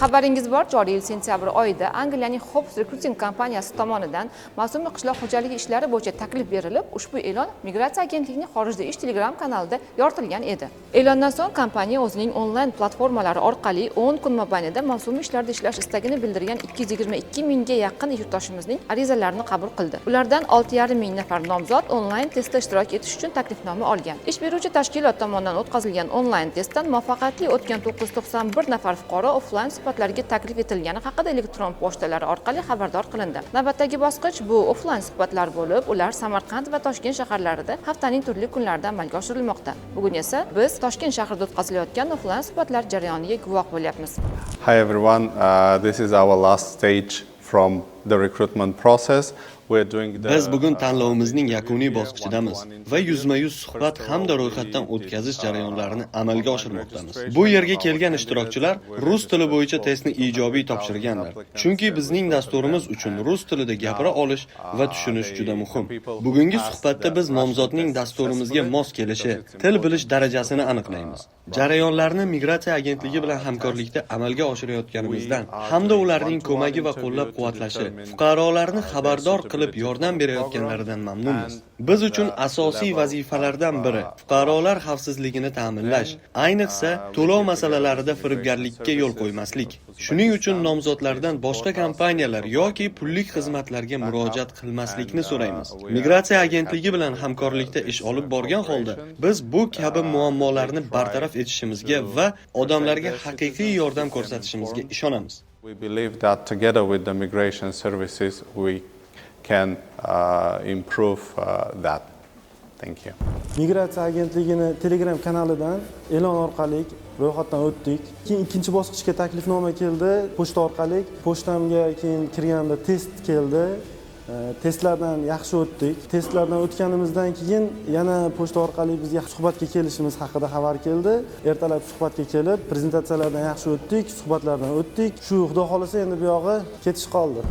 Xabaringiz bor, joriy yil sentyabr oyida Angliyaning Hobbs Recruiting kompaniyasi tomonidan mavsumiy qishloq xo'jaligi ishlari bo'yicha taklif berilib, ushbu e'lon Migratsiya agentligining Xorijda ish Telegram kanalida yoritilgan edi. E'londan so'ng kompaniya o'zining onlayn platformalari orqali 10 kun mobaynida mavsumiy ishlarda ishlash istagini bildirgan 222 mingga yaqin yurtdoshimizning arizalarini qabul qildi. Ulardan 6,5 ming nafar nomzod onlayn testda ishtirok etish uchun taklifnoma olgan. Ish beruvchi tashkilot tomonidan o'tkazilgan onlayn testdan muvaffaqiyatli o'tgan 991 nafar fuqaro offlayn suhbatlarga taklif etilgani haqida elektron pochtalari orqali xabardor qilindi. Navbatdagi bosqich bu offlayn suhbatlar bo'lib, ular Samarqand va Toshkent shaharlarida haftaning turli kunlarida amalga oshirilmoqda. Bugun esa biz Toshkent shahrida o'tkazilayotgan offlayn suhbatlar jarayoniga guvoh bo'lyapmiz. Hi everyone, this is our last stage from the recruitment process. We're doing the, Biz bugun tanlovimizning yakuniy bosqichidamiz va yuzma-yuz suhbat hamda ro'yxatdan o'tkazish jarayonlarini amalga oshirmoqdamiz. Bu yerga kelgan ishtirokchilar rus tili bo'yicha testni ijobiy topshirganlar. Chunki bizning dasturimiz uchun rus tilida gapira olish va tushunish juda muhim. Bugungi suhbatda biz nomzodning dasturimizga mos kelishi, til bilish darajasini aniqlaymiz. Jarayonlarni Migratsiya agentligi bilan hamkorlikda amalga oshirayotganimizdan hamda ularning ko'magi va qo'llab-quvvatlashi, fuqarolarni xabardor qilib yordam berayotganlaridan mamnunmiz. Biz uchun asosiy vazifalardan biri fuqarolar xavfsizligini ta'minlash, ayniqsa to'lov masalalarida firibgarlikka yo'l qo'ymaslik. Shuning uchun nomzodlardan boshqa kompaniyalar yoki pullik xizmatlarga murojaat qilmaslikni so'raymiz. Migratsiya agentligi bilan hamkorlikda ish olib borgan holda biz bu kabi muammolarni bartaraf etishimizga va odamlarga haqiqiy yordam ko'rsatishimizga ishonamiz. We believe that together with the migration services we can improve that. Thank you. Migratsiya agentligini Telegram kanalidan e'lon orqali ro'yxatdan o'tdik. Keyin ikkinchi bosqichga taklifnoma keldi pochta orqali. Pochtamga keyin kirganda test keldi. Testlardan yaxshi o'tdik. Testlardan o'tganimizdan keyin yana pochta orqali bizga suhbatga kelishimiz haqida xabar keldi. Ertalab suhbatga kelib, prezentatsiyalardan yaxshi o'tdik, suhbatlardan o'tdik. Shu, xudo xohlasa, endi buyog'i ketish qoldi.